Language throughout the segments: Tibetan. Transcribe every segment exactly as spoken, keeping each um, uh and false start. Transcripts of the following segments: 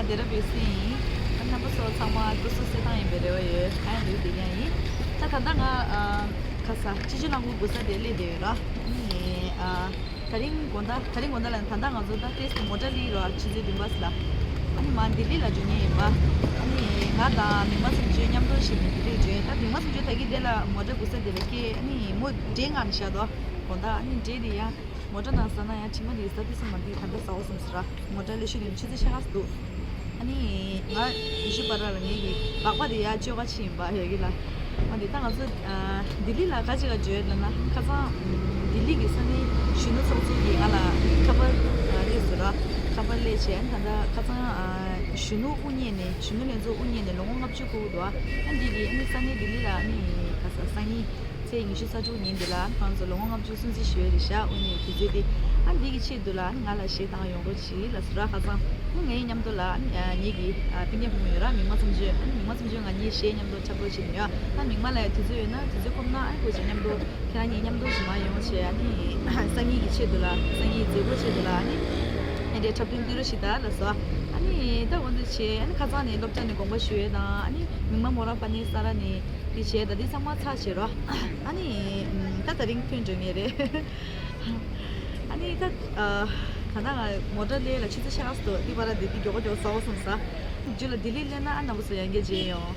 དེ་ར་བའི་སྲིད་ཡིན། ཨ་རྣམ་པ་ཚོ་ཚང་མ་སྐུ་གཟུགས་གསལ་ཐང་ཡིན་པའི་རེ་བ་ཡོད། ཨ་ཡང་འདུག་དེ་ཡང་ཡིན། ད་ད་ལྟ་ང་ཨ་ཁ་ས་སྤྱི་སྤྱོད་རླངས་འཁོར་སྒུག་ས་དེ་སླེབས་བསྡད་ཡོད་ར། ཨ་ནི་ཨ་དེ་རིང་དགོང་དག་དེ་རིང་དགོང་དག་ལ་ད་ལྟ་ང་ཚོ་ད་ཏེས་མོ་ཊ་ལི་ར་ཆུ་ཚོད་བདུན་པ་ལ། ཨ་ནི་མ་ལྡི་ལི་ལ་འགྲོ་མཁན་ཡིན་པ། ཨ་ནི་ང་དང་མིག་དམར་ཚོ་མཉམ་དུ་ཞིག་ནས་ལྡི་ལི་འགྲོ་ཡིན། ད་མིག་དམར་ཚོ་ད་གི་དེ་ལ་མོ་ཊ་སྒུག་ས་དེ་ལ་སྐྱེལ། ཨ་ནི་མོ་འདྲེ་ངང་ནས་བཞག་དོ། དགོང་དག་ཨ་ནི་འདྲེ་དེ་ཡ། མོ་ཊ་ནང་ཟ་ན་ཡང་དྲི་མ་འདི་ཟ་དུས་སུ་མ་འདི་ད་ལྟ་ཟ་འོ་སོང་ཟེར་ར། མོ་ཊ་ལས་ཤུལ་ནས་ཆུ་ཚོད་ཕྱེད་ཀ་ཙམ་འདུག་ཨ་ནི་ང་ཉི་ཤུ་པ་ར་ལ་ངེད་ཀྱི་སྦག་སྦག་དེ་ཡར་བཅོས་ཀ་ཕྱིན་ཡིན་པ་ཡོད་ཀྱི་ལ། ཨ་འདི་ད་ང་ཚོ་ལྡི་ལི་ལ་ག་ཅི་ག་འགྲོ་ཡོད་ལབ་ན་ཁ་སང་ལྡི་ལི་གི་ས་གནས་གཞོན་ནུ་ཚོགས་གཙོ་གིས་ང་ལ་ཁ་པར་སླེབས་སོང་ར། ཁ་པར་སླེབས་བྱས་ཨ་ནི་ད་ལྟ་ཁ་སང་གཞོན་ནུ་དབུ་བརྙེས་ནས་གཞོན་ནུ་ལྷན་ཚོགས་དབུ་བརྙེས་ནས་ལོ་ངོ་ལྔ་བཅུ་འཁོར་གྱི་འདུག་ཨ་འདི་གི་ཨ་ནི་ས་གནས་ལྡི་ལི་ལ་ཨ་ནི་ག་ས་སང་ཉིན། ཚེས་ཉི་ཤུ་རྩ་དྲུག་ཉིན་འདི་ལ་ཁོང་ཚོ་ལོ་ངོ་ལྔ་བཅུ་སྲུང་བརྩི་ཞུ་ཡས་རེད་ཤག་དབུ་བརྙེས་དུས་ཚོད་འདི། ཨ་འདི་གི་ཆེད་དུ་ལ་ང་ལ་གཞས་བཏང་ཡོང་རོགས་གྱིས་ལ་ཟུར་ར་ཁ་སང་ངའི་མཉམ་དུ་ལ་ངེད་ཀྱི་སྤུན་ཀྱག་བུ་མོ་ཡོད་ར། མིག་དམར་ཚོམ་ཆུ། ཨ་ནི་མིག་དམར་ཚོམ་ཆུ་ང་གཉིས་གཞས་མཉམ་དུ་འཁྲབ་རོགས་བྱེད་ནས་ཡོད། ཨ་མིག་དམར་ལ་ཡང་དུས་ཚོད་ཡོད་ན་དུས་ཚོད་ཁོམ་ན་ཨ་ཁོ་གཅིག་མཉམ་དུ་ཁྱེད་རང་གཉིས་མཉམ་དུ་ཞིག་མ་ཡོང་བྱས། ཨ་ནི་སང་ཉིན་གྱི་ཆེད་དུ་ལ་སང་ཉིན་མཛད་སྒོ་ཆེད་དུ་ལ་ཨ་ནི་ཨེ་འདྲའི་འཁྲབ་སྟོན་བསྡུ་རོགས་ཞིག་ད་ལ་སོ། ཨ་ནི་ད་འོ་འདི་བྱས་ཨ་ནི་ཁ་སང་ནས་སློབ་གྲྭ་ནས་དགོངས་པ་ཞུ་ཡས་དང་ཨ་ནི་མིག་དམར་མོ་རང་ཕ་ནི་ས་ར་ནས། དེ་བྱས་ད་འདི་ཚང་མ་ཚར་བྱས་རོ། ཨ་ནི་ད་དེ་རིང་ཐོན་འགྲོ་ངེས་རེད། ཨ་ནི་ད་ད་ལྟ་ང་མོ་ཊ་ལས་ལ་ཆུ་ཚོད་ཕྱེད་ཀ་ཙམ་འདུག་འདི་བར་འདི་འདི་མགྱོགས་པོ་མགྱོགས་ཟ་འོ་སོང་ཟ། རྒྱུ་ལ་ལྡི་ལི་སླེབས་ན་ཨ་རྣམ་པ་ཚོ་ཡང་བསྐྱར་མཇལ་ཡོང་།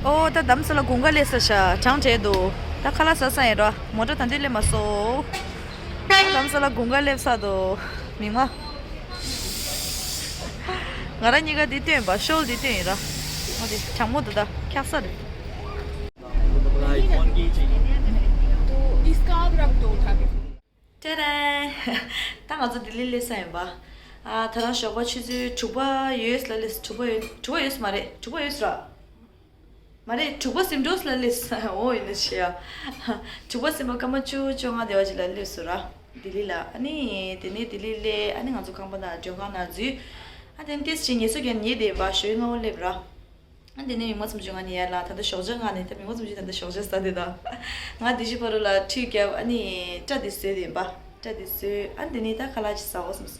ཨོ་ད་དམ་ས་ལ་དགུན་ཁ་སླེབས་ས་ཤ་གྲང་བྲལ་འདུག་ད་ཁ་ལག་ཟ་ས་ཡིན་ར། མོ་ཊ་ད་འདི་སླེབས་མ་སོང་། དམ་ས་ལ་དགུན་ཁ་སླེབས་ས་འདུག་མིག་མ། ང་རང་གཉིས་ཀ་འདི་སྟོན་པ་ཤོལ་འདི་སྟོན་ཡིན་ར། ཨོ་དེ་གྲང་མོ་འདུག་ད་འཁྱག་ས་རེད། ཏེ་རེ། ད་ང་ཚོ་ལྡི་ལི་སླེབས་ས་ཡིན་པ། ཨ་ད་རང་ཞོགས་པ་ཆུ་ཚོད་དྲུག་པ་ཡོལ་ལ་སླེབས། དྲུག་པ་ཡོལ་དྲུག་པ་ཡོལ་མ་རེད། དྲུག་པ་ཡོལ་ར། མ་རེད། དྲུག་པ་ཟིན་འགྲོ་ལ་སླེབས། འོ་ཡིན་ན་བྱེད་ཡ། དྲུག་པ་ཟིན་པ་སྐར་མ་བཅུ་བཅོ་ལྔ་དེ་བ་ཅིག་ལ་སླེབས་སོང་ར། ལྡི་ལི་ལ་ཨ་ནི་དེ་ནས་ལྡི་ལི་སླེབས་ཨ་ནི་ང་ཚོ་ཁང་པ་ནང་མགྲོན་ཁང་ནང་འཛུལ། ཨ་དེ་ནས་ཏེས་ཅིག་ངལ་གསོ་རྒྱག་ཉལ་བསྡད་པ་ཞོགས་སྔ་པོ་སླེབས་ར། ཨ་དེ་ནས་མིག་མ་ཚུམ་ཅུ་ང་ནི་ཡར་ལ་ད་ལྟ་ཞོགས་ཇ་ང་ནི་ད་མིག་མ་ཚུམ་ཅུ་ད་ལྟ་ཞོགས་ཇ་ཟ་དེ་ད། ང་དེ་བཞི་བར་དུ་ལ་ཁྲུས་བརྒྱབ་ཨ་ནི་སྐྲ་དེ་བཟོས་དེ་ཡིན་པ། སྐྲ་དེ་བཟོས་ཨ་དེ་ནས་ད་ཁ་ལག་ཅིག་ཟ་འོ་སོང་།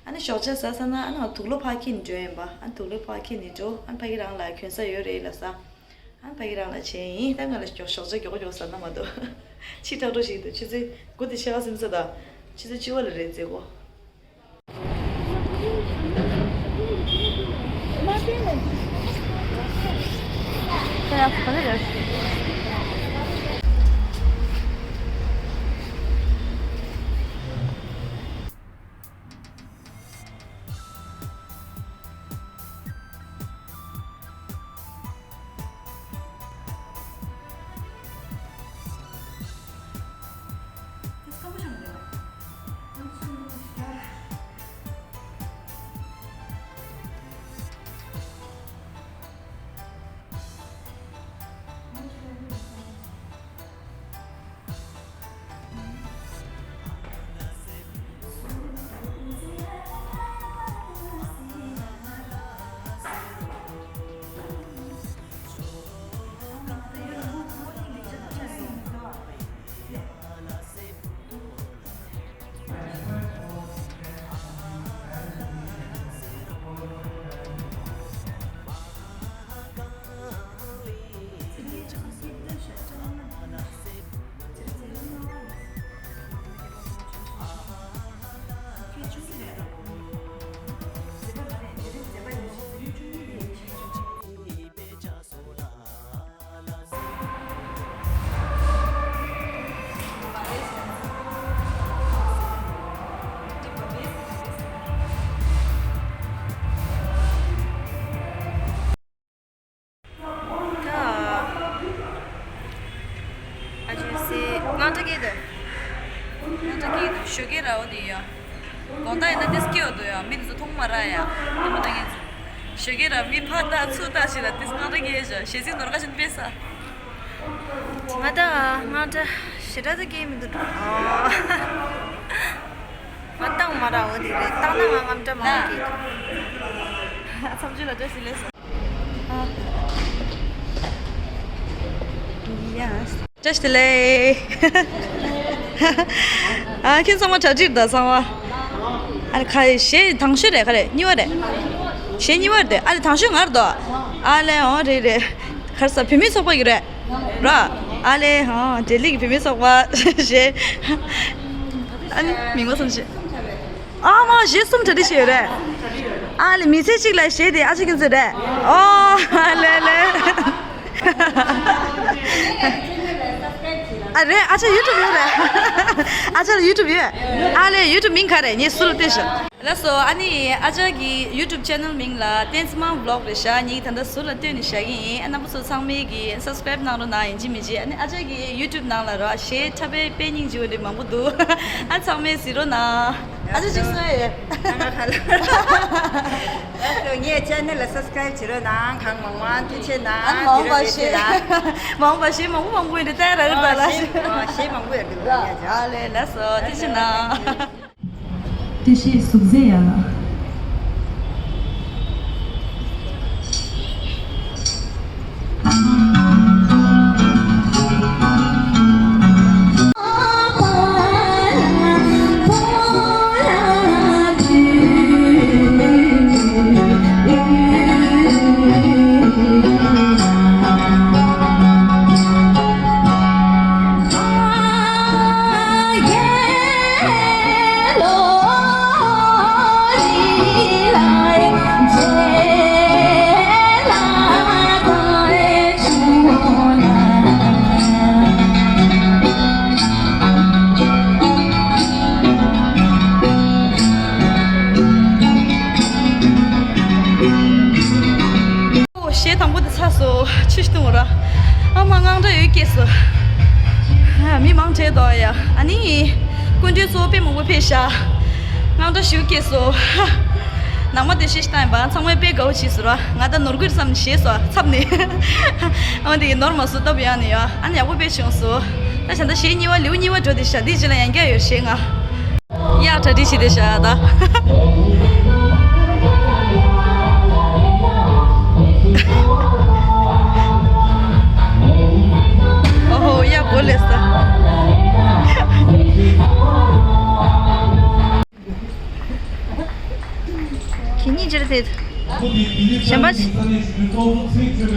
ཨ་ནི་ཞོགས་ཇ་ཟ་ས་ན་ཨ་ནི་དུག་ལོག་ཕར་འཁྱེར་ནས་འགྲོ་ཡིན་པ། ཨ་ནི་དུག་ལོག་ཕར་འཁྱེར་ནས་འགྲོ་ཨ་ནི་ཕ་གི་རང་ལ་གྱོན་ས་ཡོད་རེད་ལབ་ས། ཨ་ནི་ཕ་གི་རང་ལ་བྱས་ཡིན། ད་ང་ལ་ཞོགས་ཞོགས་ཇ་མགྱོགས་མགྱོགས་ཟ་ན་མ་གཏོགས་ཕྱི་དྲག་འགྲོ་ཞིག་འདུག་ཆུ་ཚོད་དགུ་དང་ཕྱེད་ཀ་ཟིན་ས་དང་ཆུ་ཚོད་བཅུ་པ་ལ་རེད་མཛད་སྒོ། ད་ཨ་ཅུ་སི་དངངས་སྐྲག་སྐྱེས་དུས། དངངས་སྐྲག་སྐྱེས་དུས་ཞོགས་ཀས་ར་བ་དེ་ཡ། དགོང་དག་ཡིན་ན་ཏིས་སྐྱེ་བ་དུ་ཡ་མི་དེ་ཚོ་མཐོང་མ་ར་ཡ། དེ་མ་དྲན་ངེས་ཚོ། ཞོགས་ཀས་ར་མི་ཕར་ལྟ་ཚུར་ལྟ་ཞིག་ལ་ཏིས་དངངས་སྐྲག་སྐྱེས་ཤག་གཞས་ཚིག་ནོར་ཁ་ཆེན་དཔེ་ས། ང་ད་དངངས་སྐྲག་ཞེ་དྲག་ད་སྐྱེས་མི་འདུག་ཨོ། ང་བཏང་མ་ར་བ་དེ་རེད། བཏང་ན་ང་དངངས་སྐྲག་མང་བ་སྐྱེས་འདུག་ཨ་མཚམས་སྦྱོར་ལ་བཀྲ་ཤིས་བདེ་ལེགས་སོ། ཨ། ཡ། བཀྲ་ཤིས་བདེ་ལེགས། ཨ་ཁྱེད་ཚང་མ་གྲ་སྒྲིག་དང་ཚང་མ། ཨ་ནི་ཁ་གཞས་དང་ཤོས་རེད། ག་རེ་གཉིས་པ་རེད། གཞས་གཉིས་པ་རེད། ཨ་ལེ་དང་ཤོས་ང་རེད་དོ། ཨ་ལེ་འོ་རེད་རེད། ག་རེ་ཟ་བུད་མེད་ཚོགས་པ་གི་རེད། ར། ཨ་ལེ་འོ་འབྲས་ལིག་གི་བུད་མེད་ཚོགས་པ་གཞས། ཨ་ནི་མིང་མ་སོང་ཞེས། ཨ་མ་གཞས་གསུམ་གྲ་སྒྲིག་བྱས་ཡོད་རེད། ཨ་ལེ་མི་ཚེ་གཅིག་ལ་གཞས་དེ་ཨ་ཅེ་ཁྱེད་ཚོ་རེད། ཨོ་ཨ་ལེ་ལེ། ཨ་རེད། ཨ་ཅག་ཡུ་ཊུབ་ཡོད་རེད། ཨ་ཅག་ལ་ཡུ་ཊུབ་ཡོད། ཨ་ལེ་ཡུ་ཊུབ་མིང་ག་རེ་ངས་སུ་ལ་ལྟོས་ཤག་ལགས་སོ། ཨ་ནི་ཨ་ཅག་གི་ཡུ་ཊུབ་ཆེ་ནལ་མིང་ལ་བསྟན་འཛིན་དམངས་བི་ལོག་རེད་ཤག་ངས་ད་ལྟ་ཟུར་ལ་ལྟོས་ནས་བཞག་གི་ཡིན། ཨ་རྣམ་པ་ཚོ་ཚང་མས་གི་སབ་སི་ཀ་རེབ་གནང་རོགས་གནང་། ཡིན་གཅིག་མིན་གཅིག་ཨ་ནི་ཨ་ཅག་གི་ཡུ་ཊུབ་ནང་ལ་རོ་གཞས་འཁྲབ་པའི་དཔེ་སྙིང་རྗེ་བོ་འདྲ་མང་པོ་འདུག་ཨ་ཚང་མས་གཟིགས་རོགས་གནང་། ཨ་ཅག་གཅིག་གསོལ་ཡོད། ལགས་སོ། ངའི་ཆེ་ནལ་ལ་སབ་སི་ཀ་རེབ་བྱེད་རོགས་གནང་། གང་མང་མང་ཐུགས་རྗེ་ཆེ་གནང་། ཨ་ནི་མང་བ་ཞེ་མང་བ་ཞེ་མང་པོ་མང་པོ་ཡིན་དེ་ལྟ་ར་ར་ལ་ཞེ་མང་པོ་ཡོད་འདུག་ཨ་ལེ་ལགས་སོ། ཐུགས་རྗེ་ཆེ་གནང་། བཀྲ་ཤིས་གཟུགས་མཛེས་ཡ། གཞས་དང་པོ་དེ་ཚར་སོང་། ཆུ་ཞིག་བཏུང་བ་ར། ཨ་མ་དངངས་སྐྲག་ཡོད་སྐྱེས་སོང་། མི་མང་དྲགས་འདུག་ཡ། ཨ་ནི་སྐུ་མགྲོན་ཚོ་དཔེ་མང་པོ་ཕེབས་ཤག་དངངས་སྐྲག་ཞེ་པོ་སྐྱེས་སོང་། ནང་མ་དེ་གཞས་ཤིག་བཏང་ཡིན་པ། ཚང་མས་དཔེ་དགའ་པོ་བྱས་སོང་ར། ང་ད་ནོར་གྱི་རེད་བསམ་ནས་གཞས་སོ་འཚབ་ནས། ཨ་མ་དེ་ཡིས་ནོར་མ་སོང་། སྟབས་ཡག་ནས་ཡ། ཨ་ནི་ཡག་པོ་དཔེ་བྱུང་སོང་། ད་བྱས་ན་གཞས་གཉིས་པ་ལེའུ་གཉིས་པ་འགྲོ་དེ་ཤག་འདིའི་རྗེས་ལ་ཡང་བསྐྱར་ཡོད་གཞས་ང་། ཡ་གྲ་སྒྲིག་བྱེད་དེ་ཤག་ད། ཨོ་ཧོ་ཡ་གོ་ལེ་ས། ཁྱེད་གཉིས་ཅི་རེད་དེ། གཞན་པ་ཞིག་ཡག་པོ་འདུག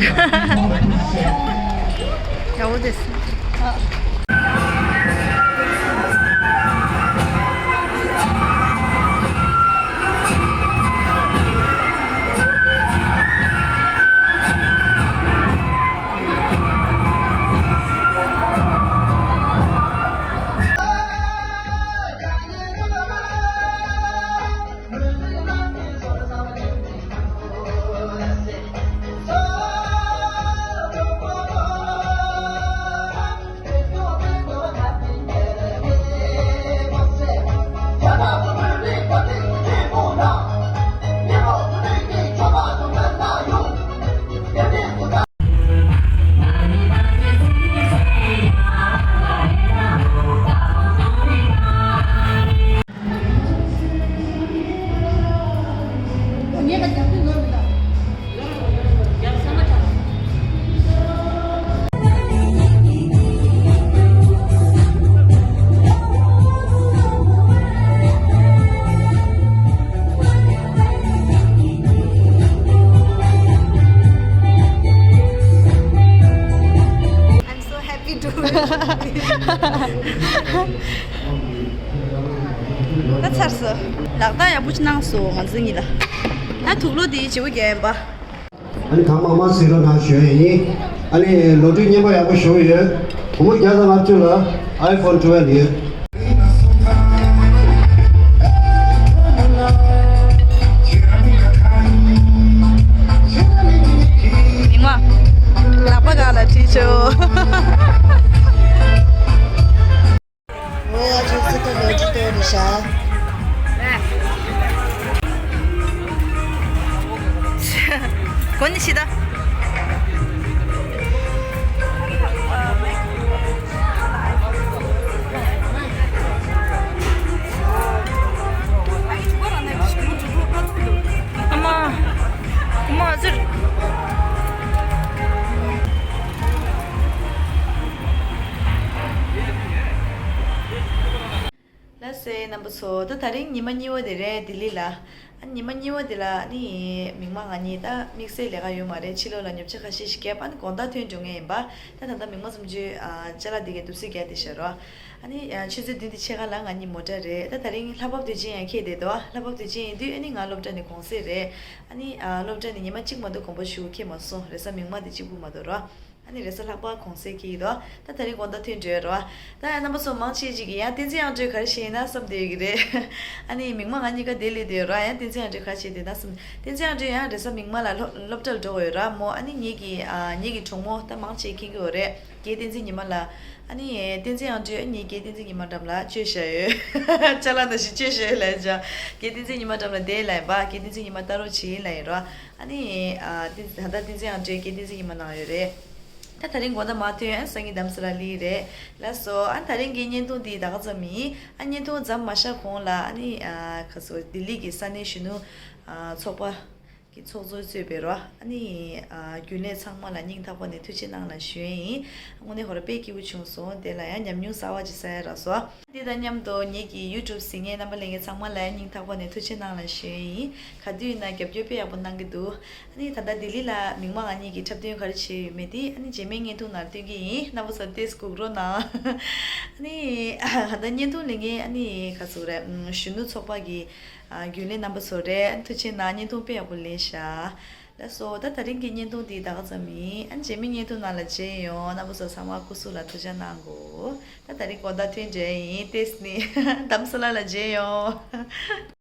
I'm so happy to ད་ཚར་སོང་། ལག་རྟགས་ཡག་པོ་ཅིག་གནང་སོང་ང་ཚོ་གཉིས་ལ། ད་དུག་ལོག་དེ་བརྗེ་པོ་རྒྱག་ཡིན་པ། ཨ་ནི་གང་མང་མང་གཟིགས་རོགས་གནང་ཞུ་ཡ་ཡིན། ཨ་ནི་ལོ་དུས་རྙིང་པ་ཡག་པོ་ཞེ་པོ་ཡོད། སྒོར་མོ་བརྒྱ་དང་ལྔ་བཅུ་ལ་ཨའི་ཕོན་ཊུ་ཝེལ་ཡོད། མི་མང་ལག་པ་སྒང་ལ་བྲིས་ཆོག་ཨོ་ཨ་ཅག་སི་ཏ་ལོ་ཅི་ཏོ་རེ་ཤ། གོ་ནི་ཤི་ད། ཨ་མ། ཨ་མ་ཟེར། སོ་ད་དེ་རིང་ཉི་མ་གཉིས་པ་དེ་རེད་ལྡི་ལི་ལ། ཨ་ཉི་མ་གཉིས་པ་དེ་ལ་ཨ་ནི་མིག་མ་ང་གཉིས་ད་དམིགས་བསལ་ལས་ཀ་ཡོད་མ་རེད། ཕྱི་ལོགས་ལ་ཉོ་ཆ་ཁ་ཤས་ཤིག་བརྒྱབ། ཨ་ནི་དགོང་དག་ཐོན་འགྲོ་ངེས་ཡིན་པ། ད་ད་ལྟ་མིག་མ་བཙུམ་ཅུའི་ཅ་ལག་དེ་གའི་དུབ་སི་རྒྱག་དེ་ཤར་རོ། ཨ་ནི་ཆུ་ཚོད་བདུན་དེ་ཕྱེད་ཀ་ལ་ང་གཉིས་མོ་ཊ་རེད། ད་དེ་རིང་ལྷག་པ་དུས་ཆེན་ཡང་ཁེལ་བསྡད་འདུག་ལྷག་པ་དུས་ཆེན་ཡིན་དུས་ཨ་ནི་ང་སློབ་གྲྭ་ནས་གུང་སེང་རེད། ཨ་ནི་སློབ་གྲྭ་ནས་ཉི་མ་གཅིག་མ་གཏོགས་དགོངས་པ་ཞུ་ཁེལ་མ་སོང་། རེས་གཟའ་མིག་དམར་དེ་གཅིག་པུ་མ་གཏོགས་རོ། ཨ་ནི་རེས་གཟའ་ལྷག་པ་གུང་སེང་ཁེལ་གྱི་འདུག་ད་དེ་རིང་དགོང་དག་ཐོན་འགྲོ་ཡ་རོ། ད་ཡང་རྣམ་པ་ཚོ་མང་ཆེ་ཅིག་གིས་ཡང་བསྟན་འཛིན་དབྱངས་སྒྲོལ་ག་རེ་བྱས་ཡིན་ན་བསམ་བསྡད་ཡོད་ཀྱི་རེད། ཨ་ནི་མིག་མ་ང་གཉིས་ཀ་དེ་ལས་བསྡད་ཡོད་ར། ཡང་བསྟན་འཛིན་དབྱངས་སྒྲོལ་ག་རེ་བྱས་བསྡད་ན་བསམ། བསྟན་འཛིན་དབྱངས་སྒྲོལ་ཡང་རེས་གཟའ་མིག་དམར་ལ་སློབ་སློབ་གྲྭར་འགྲོ་དགོས་ཡོད་ར་མོ། ཨ་ནི་ངེད་ཀྱི་ཨ་ངེད་ཀྱི་གྲོགས་མོ་ད་མང་ཆེ་མཁྱེན་གྱི་ཡོད་རེད། རྒན་བསྟན་འཛིན་ཉི་མ་ལགས། ཨ་ནི་བསྟན་འཛིན་དབྱངས་སྒྲོལ་ངེད་རྒན་བསྟན་འཛིན་ཉི་མ་འགྲམ་ལ་བཅོལ་བཞག་ཡོད། ཅ་ལག་ནང་བཞིན་བཅོལ་བཞག་ཡོད་ལབ་ཡིན་ཅང་། རྒན་བསྟན་འཛིན་ཉི་མ་འགྲམ་ལ་བསྡད་ལབ་ཡིན་པ། རྒན་བསྟན་འཛིན་ཉི་མ་ལྟ་རོགས་བྱེད་ཡིན་ལབ་ཡིན་ར། ཨ་ནི་ཨ་བསྟན་ད་ལྟ་བསྟན་འཛིན་དབྱངས་སྒྲོལ་རྒན་བསྟན་འཛིན་ཉི་མ་ནང་ཡོད་རེད། ད་དེ་རིང་དགོང་དག་མ་ཐོན་ཨ་སང་ཉིན་རྡ་ས་ལ་སླེབས་རེད། ལགས་སོ། ཨ་དེ་རིང་གི་བརྙན་ཐུང་འདི་ད་ག་ཙམ་ཡིན། ཨ་བརྙན་ཐུང་མཚམས་མ་བཞག་གོང་ལ་ཨ་ནི་ཨ་ག་ཚོད་ལྡི་ལི་གི་ས་གནས་གཞོན་ནུ་ཨ་ཚོགས་པ་གི་ཚོགས་གཙོས་གཙོས་པའི་རོ། ཨ་ནི་ཨ་རྒྱུན་ལས་ཚང་མ་ལ་སྙིང་ཐག་པ་ནས་ཐུགས་རྗེ་གནང་ལ་ཞུ་ཡས་ཡིན། དངོས་གནས་ཁོ་རང་དཔེ་སྐྱིད་པོ་བྱུང་སོང་། དེ་ལ་ཡང་ཉམས་མྱོང་གསར་པ་ཅིག་བསགས་ཡ་རག་སོང་། འདི་དང་མཉམ་དུ་ངེད་ཀྱི་ཡུ་ཊུབ་གཟིགས་མཁན་རྣམ་པ་ལྷན་རྒྱས་ཚང་མ་ལ་ཡང་སྙིང་ཐག་པ་ནས་ཐུགས་རྗེ་གནང་ལ་ཞུ་ཡས་ཡིན། ག་དུས་ཡིན་ན་རྒྱབ་སྐྱོར་དཔེ་ཡག་པོ་གནང་གི་འདུག་ཨ་ནི་ད་ལྟ་ལྡི་ལི་ལ་མིག་མ་ང་གཉིས་ཀྱིས་འཁྲབ་སྟོན་ག་རེ་བྱས་ཡོད་མེད་དེ་ཨ་ནི་རྗེས་མའི་བརྙན་ཐུང་ནང་སྟོན་གྱི་ཡིན། རྣམ་པ་ཚོ་ཏོག་ཙམ་སྒུག་རོགས་གནང་། ཨ་ནི་ད་ལྟ་བརྙན་ཐུང་ལས་མཁན་ཨ་ནི་ག་ཚོད་རེད། གཞོན་ནུ་ཚོགས་པ་གི་རྒྱུན་ལས་རྣམ་པ་ཚོ་རེད། ཐུགས་རྗེ་གནང་། བརྙན་ཐུང་དཔེ་ཡག་པོ་ལེན་ཤག་ལགས་སོ། ད་དེ་རིང་གི་བརྙན་ཐུང་འདི་ད་ག་ཙམ་ཡིན། ཨ་ནི་རྗེས་མའི་བརྙན་ཐུང་ནང་ལ་མཇལ་ཡོང་། རྣམ་པ་ཚོ་ཚང་མ་སྐུ་གཟུགས་ལ་ཐུགས་ཅག་གནང་གོ། ད་དེ་རིང་དགོང་དག་ཐོན་འགྲོ་ཡིན། ཏེས་ནི་རྡ་ས་ལ་ལ་མཇལ་ཡོང་།